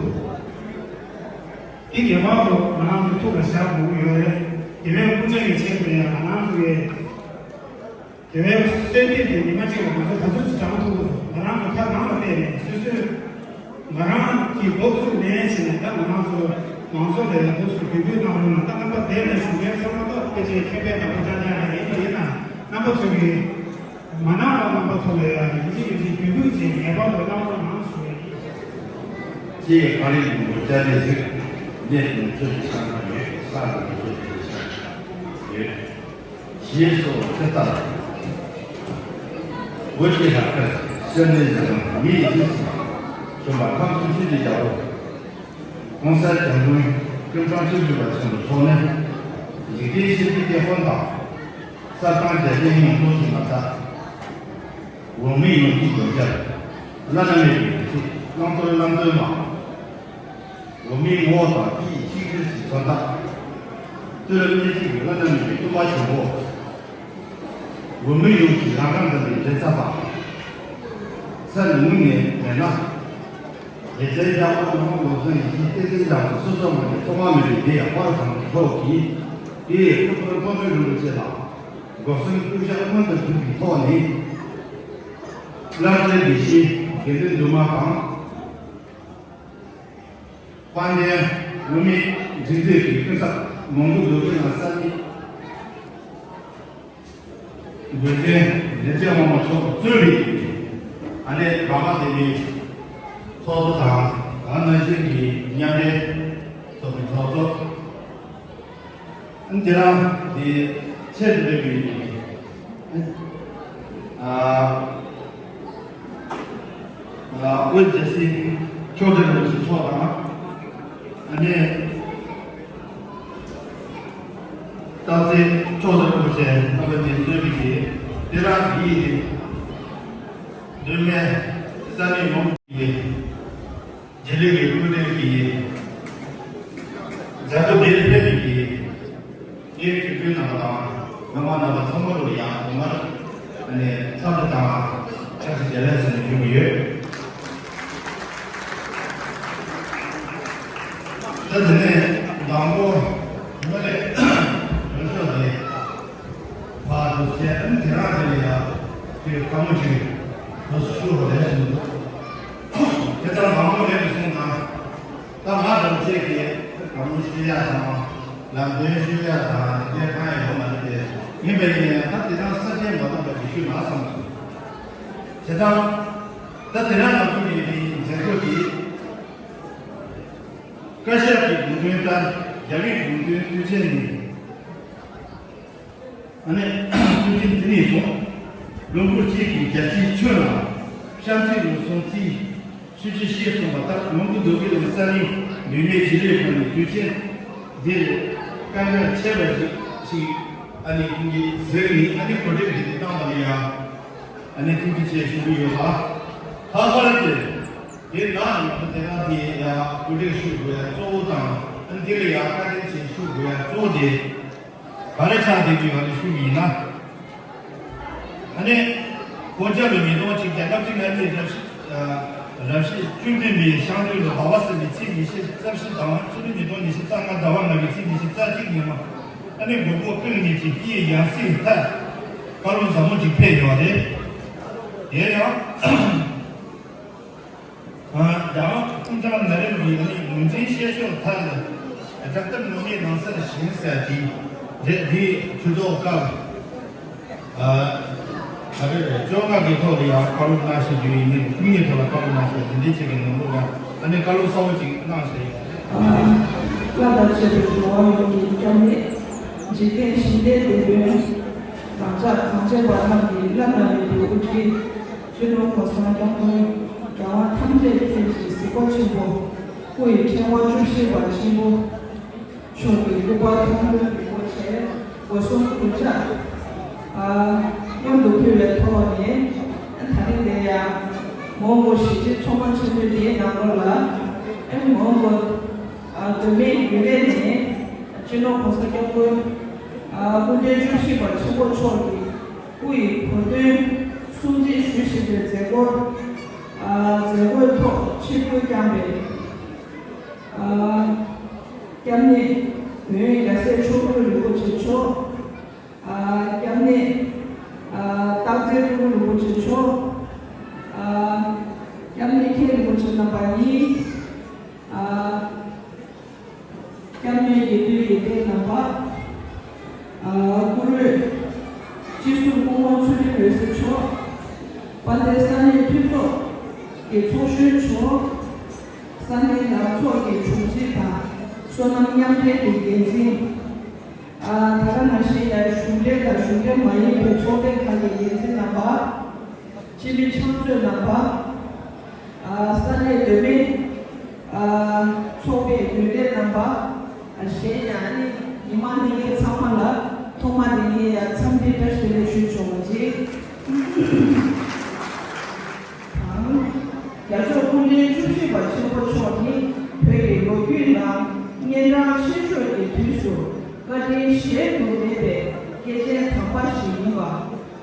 འདི་ངེས་པར་དུ་ང་རང་ཚོའི་ཐུགས་ལ་བཞག་དགོས་ཀྱི་ཡོད་རེད། དགེ་བའི་སྐུ་ཕྱྭ་ཡི་ཆེད་དུ་ཡང་ང་རང་ཚོ་ཡི་དགེ་བའི་གསོལ་འདེབས་དེ་ཉི་མ་གཅིག་ལ་ང་ཚོ་ག་ཚོད་ཅིག་བགྲང་ཐུབ་ཀྱི་འདུག་ང་རང་ཚོ་ཐབས་རང་ལ་གཏད་ནས་སོ་སོའི། ང་རང་གི་འགོ་བཙུགས་ནས་བྱས་ནས་ད་ང་རང་ཚོ་མང་ཚོགས་ལ་ཡང་འདུག་སུ་རྒྱུད་སྐུལ་གནང་རོགས་གནང་། ད་རྣམ་པ་བསྡད་ནས་ཞུ་མཁན་ཚང་མ་ད་ཕལ་ཆེར་མཁས་པའི་དང་པོ་ཅག་ཅག་རེད། ཡིན་པ་ཡིན་ན་རྣམ་པ་ཚོ་གིས་མ་གནང་བ་རྣམ་པ་ཚོ་ལ་ཡང་ཡིན་གཅིག་མིན་གཅིག་རྒྱུད་སྐུལ་གྱིས་ངེས་པར་དུ་གནང་རོགས་གནང་ཞུ་ཡ་ཡིན། ཅེས་གངས་རིའི་ལུང་པ་བཅར་ཏེ་གཟིགས། གནས་དང་ཚོད་ཀྱི་ཆ་ཚང་ཡོད། ས་དང་ཚོད་ཀྱི་ཆ་ཚང་ཡོད། ཞེས་སོགས་ཚེ་ལྟར། འོད་ཀྱི་ལྷ་སྐལ་སེར་སྣའི་གཟི་མདངས་མི་ཡི་གཟི་བྱིན་པ། བྱོན་པ་ཁམས་གསུམ་ཆོས་ཀྱི་རྒྱལ་པོ། ༸གོང་ས་༸སྐྱབས་མགོན་ཀུན་གྲངས་བཅུ་བཞི་པ་ཆེན་པོ་མཆོག་ནི། འཇིག་རྟེན་ཤེས་རིག་དེད་དཔོན་དང་། གསར་ཐང་རྒྱལ་བསྟན་ཡོངས་རྫོགས་ཀྱི་ངག་བཅད། འོག་མིན་ཡོངས་ཀྱི་ཡོན་ཆབ། བླ་ན་མེད་པའི་ཡོན་ཏན་བླང་དོར་བླང་དོར་མ། འོག་མིན་ངོ་བོ་དང་དེ་ཡི་ཆིག་སྒྲིལ་གྱི་མཚོན་རྟགས། བསྟོད་ར་གནས་ཚུལ་གྱི་བླ་ན་མེད་པའི་སྟོན་པ་ཆེན་པོ། འོད་མའི་ཡུམ་གྱི་ལྷ་ཁང་འདི་ནས་འདྲེན་ཚར་བ། ས་ནི་ངུས་ནས་མེད་ན། ལེ་ཚན་རྒྱ་བོད་མི་མང་སློབ་ཚན་ཡིན་གྱི་བསྟན་འཛིན་རྒྱ་མཚོ་སོ་སོ་མ་ནས་ཚོགས་མ་མེད་པའི་བདེ་ཡང་པར་དང་གི་ཐོག་གིས། དེའི་སྐུ་ཕུང་མཐོང་གྲོལ་རིན་པོ་ཆེ་ལ། སྒོ་གསུམ་སྐུ་ཞབས་མངོན་དུ་གྱུར་པའི་ཐོག་ནས། བླ་བྲེ་དགེ་བཤེས་དགེ་འདུན་འདུས་མ་དང་། དཔལ་ལྡན་དབུ་མའི་སྒྲིག་འཛུགས་ཀྱི་སྐུ་ཚབ་མང་པོ་འདུག་པས་ན་ས་གནས་འགོ་འཛིན་ལས་བྱེད་དབང་མོ་མཆོག་གཙོས་པའི་ཨ་ནེ་ར་མ་དེ་བའི་ཚོགས་གཙོ་དང་ད་ནང་བཞིན་གྱི་མཉམ་འབྲེལ་ཚོགས་པའི་ཚོགས་གཙོ། དེ་རང་དེ་ཆེད་དུ་སླེབས་པའི་ཨ་ཨ་དབུ་འཛིན་སྲིད་ཆོས་སྒྲོན་རིན་པོ་ཆེ་མཆོག་དང་། ཨ་ནེ་སྟག་རྩེ་ཆོས་སྒྲོན་རིན་པོ་ཆེ་ཨ་ཕ་དེ་གཙོས་པའི་དེ་རང་གི་མདོ་སྨད་ས་གནས་ཡོངས་ཀྱི། རྗེས་ལུས་ཀྱི་སྐུ་མགྲོན་གྱིས་མཛད་སྒོ་འདིར་ཕེབས་པའི་གི་སྐྱེས་བུ་རྣམ་པ་དང་ཡུམ་མ་རྣམ་པ་ཚང་མ་ལ་ཡང་ངོ་མ་ནས་འཚམས་འདྲི་དང་བཀྲ་ཤིས་བདེ་ལེགས་ཟེར་ནས་ཞུ་གི་ཡོད། ད་དེ་ནས་མདང་དགོང་ངོས་ནས་ཡོང་ཤོག་དེ། ཕར་འགྲོ་བྱས་ཨ་ནི་དེ་རང་དེ་ལ་ཡ་དེ་བཀའ་མོལ་ཅིག་འགྲོ་སུ་ཞུ་རོགས་ལས་སོང་འདུག་དེ་ཙམ་མང་པོ་རེད་མི་སོང་ཙང་། ད་ང་རང་བཅས་ཀྱིས་བཀའ་མོལ་ཞུ་ཡ་དང་ལམ་སྟོན་ཞུ་ཡ་དང་དེ་གང་ཡང་ཡོད་མ་རེད་དེ། ཡིན་པ་ཡིན་ན་ཡང་ད་དེ་རང་ས་ཆེན་མ་གཏོགས་པ་ཞིག་ཞུས་ན་བསམ་སོང་། བྱས་ཙང་ད་དེ་རང་ང་ཚོ་གི་མཛད་སྒོ་དེ་བཀའ་ཤག་གི་དགོངས་དོན་ལྟར་རྒྱ་རིགས་དགོངས་དོན་དུས་ཆེན་ནི། ཨ་ནི་ཚུལ་ཁྲིམས་འདི་ནས་བཟུང་། བློན་པོ་གཅིག་གིས་རྒྱལ་སྤྱིའི་ཁྱོན་ལ་བཤམས་སྟོན་ལོ་སོང་ཚིག་ཤུལ་ཅི་ཤེས་གསུངས་པ་ལྟར་ལུང་གི་རྡོ་སྐས་ལ་ས་གནས་འདུས་མེད་བྱེད་ལས་ཁང་ནས་དུས་ཆེན་འདིར་དཀའ་ངལ་ཆེ་བ་ཞིག་ཅིག་ཨ་ནི་ཁོང་གིས་གཟིགས་ནས་ཨ་ནི་གོ་སྒྲིག་འདི་ནས་བཏང་བ་ལ་ཡང་ཨ་ནི་ཐུགས་རྗེ་ཆེ་ཞུ་གི་ཡོད་ལ། ལྷག་པར་དུ་དེ་ནང་ང་ཚོ་དེ་སྔ་དེ་ཡང་གོ་སྒྲིག་ཞུ་དགོས་ཡ་གཙོ་བོ་དང་ཨ་ནི་དེ་ལ་ཡང་བཀའ་དྲིན་ཆེ་ཞུ་དགོས་ཡ་གཙོ་བོ་དེ། ག་རེ་ཆགས་བསྡད་ཀྱི་ཡོད་རེད་ཞུ་གི་ཡིན་ན། ཨ་ནི། ཁོང་ཅག་ལ་ཉིས་སྟོང་ཆིག་བརྒྱ་ལྔ་བཅུ་ང་གཉིས་རབ་བྱུང་། རབ་བྱུང་བཅུ་བདུན་པའི་ཤར་སྟོན་ལོ་ཟླ་བ་གསུམ་པའི་ཚེས་ཉི་ཤུ་རྩ་བཞི་དང་སྤྱི་ལོ་ཉིས་སྟོང་ཉི་ཤུ་རྩ་ལྔ་ཟླ་བ་ལྔ་པའི་ཚེས་ཉི་ཤུ་རྩ་གཅིག་ཉིན་མོ། ཨ་ནི་མགོན་པོ་ཀུན་གཉིས་ཀྱི་སྐུ་ཡི་ཡང་སྲིད་ཐད། བཀའ་སློབ་ཟབ་མོ་ཅིག་ཕེབས་ཡོད་རེད། དེ་ཡང་། རྒྱལ་དབང་སྐུ་ཕྲེང་ན་རིམ་གྱི་ངོས་འཛིན་བཤད་ཕྱོགས་ཐད་ལ་བསྒྲགས་གཏམ་ངོ་མའི་ནང་གསལ་ཞིང་གསལ་གྱི་རེད། འདིའི་གྲོས་ཚོགས་སྐབས་ད་རེས་བཅོ་ལྔ་གི་ཐོག་ལ་ཡང་བཀའ་སློབ་གནང་བཞིན་དུ་ཡིན་ནའི་སྐུ་ཉིད་ཐོག་ལ་བཀའ་སློབ་གནང་བཞིན་དེ་འདྲའི་ཆེད་ཀྱི་ནང་ལོགས་ལ་ཨ་ནི་བཀའ་སློབ་གསར་བ་ཅིག་གནང་བཞིན་ཡོད་རེད། བླ་དང་བཅས་པའི་འགྲོ་བ་ཡོངས་ཀྱི་སྐྱབས་གནས། འཇིག་རྟེན་ཞི་བདེའི་དེད་དཔོན། རང་ཅག་གངས་ཅན་པ་རྣམས་ཀྱི་བླ་ན་མེད་པའི་དབུ་ཁྲིད། སྤྱི་ནོར་གོང་ས་སྐྱབས་མགོན་རྒྱལ་དབང་ཐམས་ཅད་མཁྱེན་ཅིང་གཟིགས་པ་ཆེན་པོ། སྐུ་ཡི་ཕྲེང་བ་བཅུ་བཞི་པ་ཆེན་པོ་མཆོག་གི་སྐུ་པར་མཐོང་གྲོལ་རིན་པོ་ཆེ་སྒོ་གསུམ་གུས་ཕྱག་སྔོན་དུ་ཕུལ་བའི་ཐོག་ནས། ད་རིང་འདིར་ཡང་མོན་གྷོ་གཞིས་བྱེས་ཚོགས་མ་ཆེན་མོ་འདིའི་ནང་ལོགས་ལ་མོན་གྷོ་མདོ་སྨད་རྒྱུན་ལས་ནས་སྤྱི་ནོར་གོང་ས་སྐྱབས་མགོན་སྐུ་ཕྲེང་བཅུ་བཞི་པ་ཆེན་པོ་མཆོག་གི་སྐུ་ཡི་གོ་སྟོན་སྲུང་བརྩི་ཞུ་བཞིན་པའི་མཛད་སྒོར། མཛད་སྒོའི་ཐོག་ཆིབས་བསྒྱུར་བསྐྱངས་པའི་སྐྱབས་གནས་བོད་ཡིག་རྒྱལ་སྲས་མཆོག་སྤྲུལ་རིན་པོ་ཆེ་མཆོག་སྐྱབས་གནས་སྟག་རྩེ་སྤྲུལ་སྐུ་རིན་པོ་ཆེ་མཆོག་སྐྱབས་གནས་མཁན་རིན་པོ་ཆེ་རྣམ་པ་གཉིས། སྐྱབས་གནས་དགེ་འདུན་ཡོན་ཏན་རྣམ་པ། ཨ་བཀུར་འོས་སྤྱི་ཟུར་སྐུ་ངོ་ཚུལ་ཁྲིམས་འོད་ཟེར་མཆོག་དཔལ་ལྡན་ས་གནས་འཐུས་ཚོགས་ཀྱི་ཚོགས་གཞོན་མཆོག་ས་གནས་ནང་ཚོགས་ཀྱི་དྲུང་ཆེ་དང་སོ་ནམ་མཉམ་འབྲེལ་གྱི་འགན་འཛིན། ཨ་ད་ག་ནང་བཞིན་ཡང་གཞུང་འབྲེལ་དང་གཞུང་འབྲེལ་མ་ཡིན་པའི་ཚོགས་སྡེ་ཁག་གི་འགན་འཛིན་རྣམ་པ། སྤྱི་མི་ཕྱག་མཛོད་རྣམ་པ། ཨ་ས་གནས་སྡོད་མི། ཨ་ཚོགས་པའི་རྒྱུན་ལས་རྣམ་པ། ཨ་གཞན་ཡང་ནི་ཉི་མ་འདི་གའི་ཚང་མ་ལ་ཐོག་མ་འདི་གའི་ཡང་འཚམས་འདྲི་བཀྲ་ཤིས་བདེ་ལེགས་ཞུ་ཆོག་པ་ཅིག་དང་། རྒྱལ་མཆོག་སྐུ་ཕྲེང་བཅུ་བཞི་པ་ཆེན་པོ་མཆོག་ནི་བོད་ཀྱི་ལོ་རྒྱུས་ནང་གཉན་འཕྲང་ཆེ་ཤོས་ཀྱི་དུས་སུ་བཀའ་ ལས་གཞལ་དུ་མེད་པའི་སྐྱེས་ཆེན་དམ་པ་ཞིག་ཡིན་པ།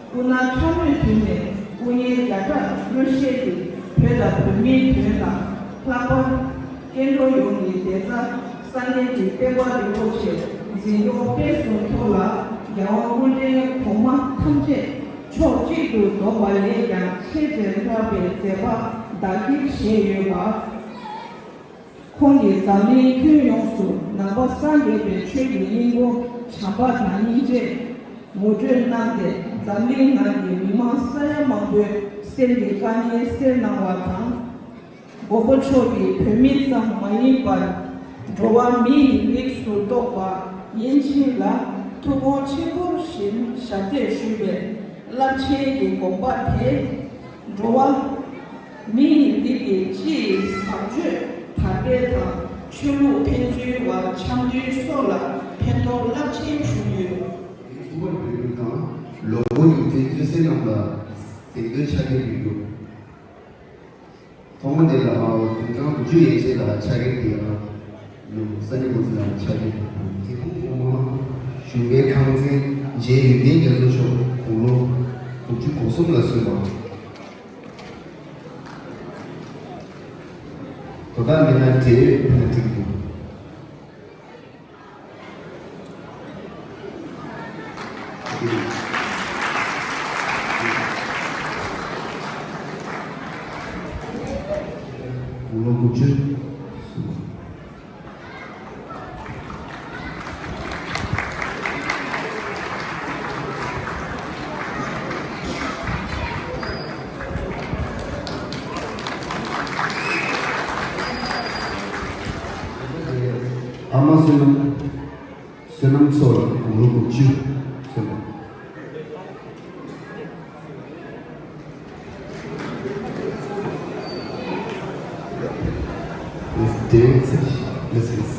སྐུ་ན་ཕྲ་མོའི་དུས་ནས་དབུ་བརྙེས་བརྒྱ་ཕྲག་མངོན་ཤེས་ཀྱིས་བོད་དང་བོད་མིའི་དོན་ལ་ལྷག་པར་སྐྱེ་འགྲོ་ཡོངས་ཀྱི་བདེ་རྩ། སངས་རྒྱས་ཀྱི་བསྟན་པ་རིན་པོ་ཆེ་འཛིན་སྐྱོང་སྤེལ་གསུམ་ཐོག་ལ་རྒྱལ་དབང་སྐུ་ཕྲེང་གོང་མ་ཐམས་ཅད་ཕྱོགས་གཅིག་ཏུ་བསྡོམས་པ་ལས་ཀྱང་ཆེས་བརྗིད་ལྷག་པའི་མཛད་པ་བདག་གིར་བཞེས་ཡོད་པ། ཁོང་གིས་འཛམ་གླིང་ཁྱོན་ཡོངས་སུ་ནང་པ་སངས་རྒྱས་པའི་ཆོས་ཀྱི་སྙིང་པོ་བྱམས་པ་དང་སྙིང་རྗེ་ངོ་སྤྲོད་གནང་སྟེ། འཛམ་གླིང་ནང་གི་མི་མང་ས་ཡ་མང་པོའི་སེམས་ཀྱི་དཀའ་ངལ་སེལ་གནང་བ་དང་། མགོན་པོ་མཆོག་གིས་བོད་མི་ཙམ་མ་ཡིན་པར་འགྲོ་བ་མིའི་རིགས་སུ་གཏོགས་པ་ཡིན་ཕྱིན་ལ་ཐུགས་དགོངས་ཆེན་པོར་བཞེས་ཞབས་འདེགས་ཞུས་པའི་རླབས་ཆེན་གྱི་དགོངས་པ་དེས། འགྲོ་བ་མིའི་རིགས་ཀྱི་སྤྱིའི་བཟང་སྤྱོད་དར་སྤེལ་དང་། ཆོས་ལུགས་ཕན་ཚུན་བར་འཆམ་མཐུན་སོགས་ལ་ཕན་ཐོགས་རླབས་ཆེན་བྱུང་ཡོད། ཐུགས་ཁུར་འབུལ་རྒྱུ་དང་། ལོ་འཁོར་ཡུལ་གྲུའི་རྩེད་སྲས་རྣམས་ལ་གཟེངས་བསྟོད་ཕྱག་འཁྱེར་ཡོད་རྒྱུ། ཐོག་མ་དེ་ལ་ཨ་བ་དུང་སྒྲ་དགུ་བཅུ་ཡན་ཆད་ལ་ཕྱག་འཁྱེར་དེ་ཨ་ནུ་ས་ནི་མོ་ཙི་ལ་ཕྱག་འཁྱེར་དེ་དང་། དེ་དུང་ངོ་མ་ཞུ་བའི་ཁང་ཚན་རྗེ་ཡོན་ཏན་རྒྱ་མཚོ་མཆོག་དགུང་ལོ་དགུ་བཅུ་གོ་གསུམ་ལ་སོན་པ། དོ་བདག་མི་སྣ་དེ་ཕན་ཐོགས་འདུག། ལོ་དགུ་བཅུ། ཨ་མ་བསོད་ནམས། བསོད་ནམས་མཚོ་ལ་དགུང་ལོ་དགུ་བཅུ། བསོད་ནམས། Yes, yes.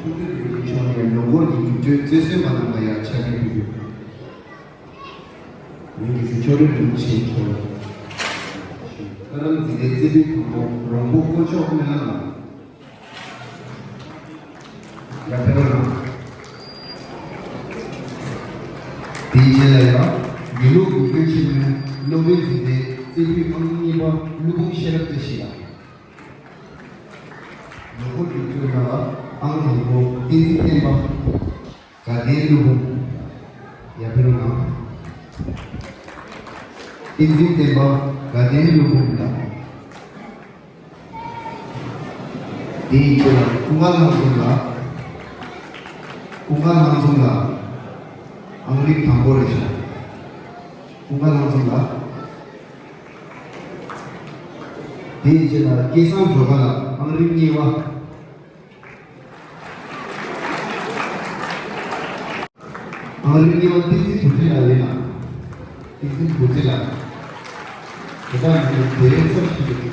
ཕྱོགས་ནས་ལོ་འཁོར་གྱི་རྒྱུགས་སྤྲོད་རྩེད་སྲོལ་མ་རྣམས་ལ་ཡང་ཕྱག་འཁྱེར་ཕུལ་ཡོད། མིང་གི་ཚེ་ཕྱོགས་རིས་སྒྲུང་ཆེན་ཕྱོགས། ལྷ་རམས་འཛིན་གྲྭའི་རྩེ་ཕུད་དང་པོ་རོང་པོ་དཀོན་མཆོག་སྨོན་ལམ་ལགས། ཡར་ཕེབས་རོགས་གནང་། དེའི་རྗེས་ལ་ཡང་དགེ་ལུགས་དགེ་བཀོད་ཆེན་མོའི་སློབ་དཔོན་འཛིན་གྲྭའི་རྩེ་ཕུད་ཨང་གཉིས་པ་ཀླུ་འབུམ་ཤེས་རབ་བཀྲ་ཤིས་ལགས། ལོ་འཁོར་རྒྱུགས་སྤྲོད་ནང་ཨང་དང་པོ་བསྟན་འཛིན་བསྟན་པ། དགའ་ལྡན་ཀླུ་འབུམ། ཡར་ཕེབས་རོགས་གནང་། བསྟན་འཛིན་བསྟན་པ་དགའ་ལྡན་ཀླུ་འབུམ་ལགས། དེའི་རྗེས་ལ་ཀུན་དགའ་ལྷ་འཛོམས་ལགས། ཀུན་དགའ་ལྷ་འཛོམས་ལགས། ཨང་རིམ་དང་པོ་རེད་ཤག་ཀུན་དགའ་ལྷ་འཛོམས་ལགས། དེའི་རྗེས་ལ་སྐལ་བཟང་སྒྲོལ་དཀར་ལགས། ཨང་རིམ་གཉིས་པ། ཨང་རིམ་གཉིས་པ་བསྟན་འཛིན་བུ་ཁྲིད་ལགས་ཡིན་ལགས། བསྟན་འཛིན་བུ་ཁྲིད་ལགས། དེ་དག་ནི་དེའི་ཚབ་ཞུ་རྒྱུ།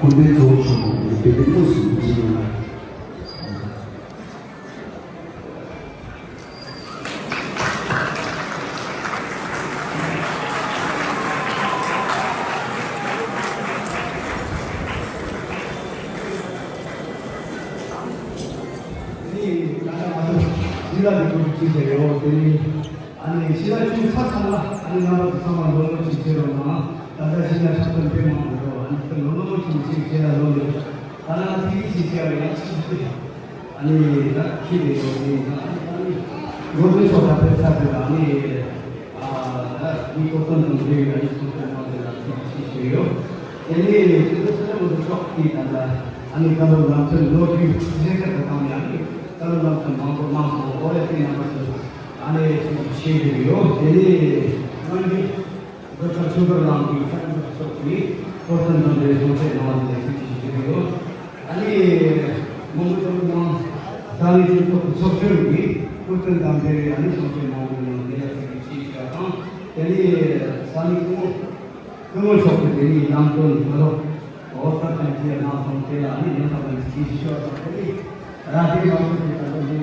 སྐུ་མགྲོན་གཙོ་བོ་མཆོག་གིས་དཔེ་དེབ་དངོས་སུ་བསྡུ་སྒྲིག་གནང་། ཨ་ནི་ད་ལྟ་ང་ཚོ་འདི་ལ་འདི་འདྲ་ཅིག་བྱས་ཡོད། དེ་ནི་ཨ་ནི་ཕྱི་ཟླ་བཅུ་ཚར་ཚར་ལ་ཨ་ནི་རྣམ་པ་ཚོ་ཚང་མ་མགོ་སྐོར་ཅིག་བྱེད་རོགས་གནང་། ད་ ད་ལྟ་ཕྱི་ནས་འཁྲབ་སྟོན་དཔེ་མང་པོ་འགྲོ་བ་ནི་ལོ་ལོ་ཅིག་ཅིག་བྱས་ལ་ལོ་ལོ་ད་ལ་ཐིག་ཅིག་བྱས་པ་ཡང་ཅིག་ཅིག་ཨ་ནི་ད་ཁྱི་ལས་ཡོང་དེ་ཡིན་ན་ཨ་ནི་ལོ་ལོ་ཤོག་ད་ཕེབས་ཚར་དེ་ལ་ཨ་ནི་ཨ་ད་མི་ཐོབ་ཐང་དང་འབྲེལ་བའི་ཨ་ནི་ཚོགས་པའི་ནང་དེ་ལ་ཐིག་ཅིག་བྱས་ཡོད། དེ་ནས་དེ་ཚོ་ཚོ་ལ་མོ་ཚོ་ཤོག་དེ་ད་ལྟ་ཨ་ནི་བཀའ་སློབ་ལམ་སྟོན་ལོ་རྒྱུས་གཞན་ཁ་ད་བཏང་ནས་ཨ་ནི་བཀའ་སློབ་ལམ་སྟོན་མང་པོ་གནང་སོང་། ཨོ་ཡ་དེ་རྣམ་པ་ཚོ་ཨ་ནི་ཚོ་ཤེས་ཀྱི་ཡོད། དེ་ནས་ང་གི་རྡོ་ཁྲ་ཆུ་འབར་ལམ་གྱི་ཁྲ་ཆུ་འབར་ཚོགས་ཀྱི་ཧུར་བརྩོན་དང་འབྲེལ་སོང་ཚེ་ནང་ལ་ལས་ཀྱི་ཞིག་ཡོད། ཨ་ནི་མང་པོ་ཚོགས་ནང་ས་གནས་སྤྱི་ཚོགས་ཀྱི་ཚོགས་ཆུང་གི་ཧུར་བརྩོན་དང་འབྲེལ་ཨ་ནི་སོང་ཚེ་ནང་ལ་ལས་ཀྱི་ཞིག་ཡོད་དང་། དེ་ནི་ས་གནས་ཀྱི་སྐུ་ངོ་མཆོག་གི་དེ་ནི་ནང་དོན་ང་ཚོ་འོ་ས་ཅན་གྱི་ནང་སོང་དེ་ལ་ནི་ཡོད་ཐབས་ལ་ཞིག་ཞུ་བ་དང་། དེ་ནི་ར་དེ་མང་ཚོགས་ཀྱི་ད་ལྟ་ནི་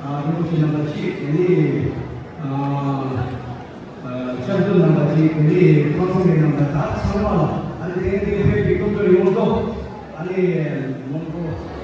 རིན་པོ་ཆེ་རྣམ་པ་གཅིག་དེ་ནི་ཆབ་མདོ་རྣམ་པ་གཅིག་དེ་ནི་ཁོང་ཚོ་གི་རྣམ་པ་ད་ཚང་མ་ལ་ཨ་ནི་དེ་ནི་ཕེབས་པའི་སྐུ་མགྲོན་ཡོངས་རྫོགས་ཨ་ནི་མང་པོ།